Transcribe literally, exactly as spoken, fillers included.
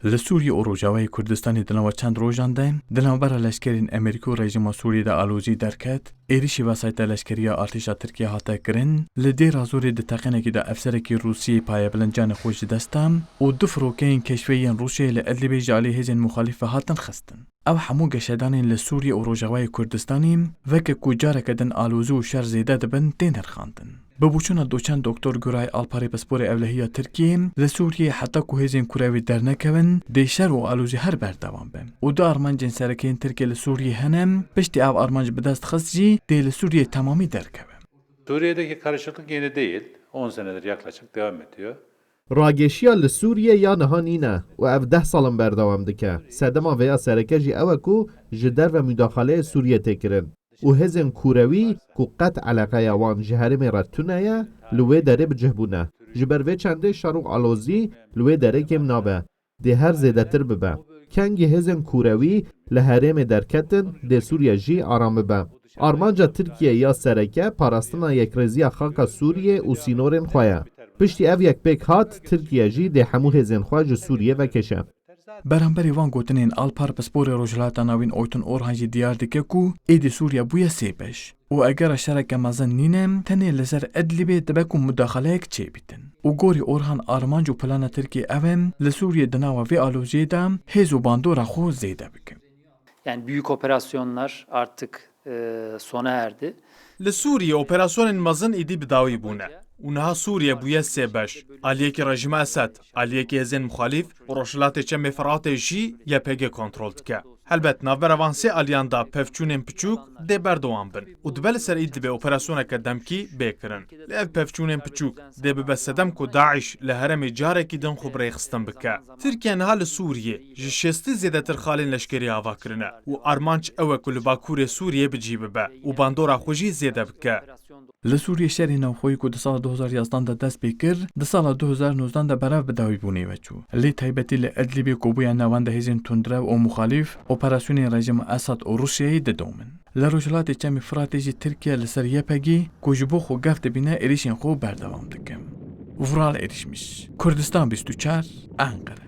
Li Sûriyê û Rojavayê Kurdistanê di nava çend rojan de di navbera leşkerên Amerîkî û rejîma Sûriyê de alozî derket, êrişî vesayîta leşkerî ya artêşa Tirkiyê hate kirin, li Dêra Zorê di teqînekê de efserekî Rûsiyê payebilind canê xwe ji dest da û du firokeyên keşfê yên Rûsiyayê li Idlibê ji alî hêzên muxalîf ve hatin xistin. Ev hemû geşedanên li Sûriyê û Rojavayê Kurdistanê weke ku careke din alozî û şer zêde dibin, tên nirxandin. Bi boçûna doçent Doktor Guray Alparê pisporê ewlehiya Tirkiyê, li Sûriyê heta ku hêzên kurewî dernekevin, dê şer û alozî her berdewam be. Û du armancên sereke yên Tirkiyê li Sûriyê hene, piştî ev armanc bi dest xist jî, dê li Sûriyê temamî derkeve. Suriye'deki karışıklık yeni değil. On senedir yaklaşık devam ediyor. Rageşiya li Sûriyê ya niha nîne û ev deh sal in berdewam dike. Sedema vêya sereke jî ew e ku ji derve mudaxaleyê Sûriyê tê kirin û hêzên kûrewî ku qet eleqeya wan ji herêmê re tune ye, li wê derê bi cih bûne. Ji ber vê çendê şer û alozî li wê derê kêm nabe. Dê her zêdetir bibe. Kengî hêzên kûrewî li herêmê derketin, dê Sûriye jî aram bibe. Armanca Tirkiye ya sereke parastina yekrêziya xaka Sûriyê û sînorên xwe ye. Piştî ev yek pêk hat, Tirkiye jî dê hemû hêzên xwe ji Sûriyê vekêşe. Beramberî van gotinên Alpar, pisporê Rojhilata Navîn Oytun Orhan jî diyar dike ku êdî Sûriye bûye sê beş û egera şereke mezin nîne, tenê li ser Idlibê dibe ku mudaxaleyek çêbîtin. Û gorî Orhan, armanc û plana Tirkiyê ev e, li Sûriyê di nava vê aloziyê de hêz û bandora xwe zêde bike. Yani büyük operasyonlar artık, e, sona erdi. Li Sûriyê operasyonên mezin êdî bi dawî bûne û niha Sûriye bûye sê beş. Aliyekî rejîma Esed, aliyekî hêzên muxalîf û Rojhilatê Çemê Firatê jî Y P G kontrol dike. Helbet navbera van sê aliyan de pevçûnên piçûk dê berdewam bin û dibe li ser Îdlibê operasyoneke demkî bê kirin. Lê ev pevçûnên piçûk dê bibe sedem ku DAIŞ li herêmê carekî din xwe bi rêxistin bike. Tirkiye niha li Sûriyê ji şêstî zêdetir xalên leşkerî ava kirine û armanc ew e ku li bakurê Sûriyê bi cî bibe û bandora xwe jî zêde bike. Li Sûriyê şerê navxweyî ku di sala du hezar yazdan de dest pê kir, di sala du hezar nozdan de berev bi dawîbûnê ve çû. Lê taybetî li Idlibê ku bûye navenda hêzên tundrew û muxalîf, operasyonên rejîma Esad û Rûsyayê didomin. Li Rojhilatê Çemê Firatê jî Tirkiye li ser Y P G ku ji bo xwe gef dibîne, êrişên xwe berdewam dike. Vural Erişmiş, Kurdistan bîst û çar, Enqere.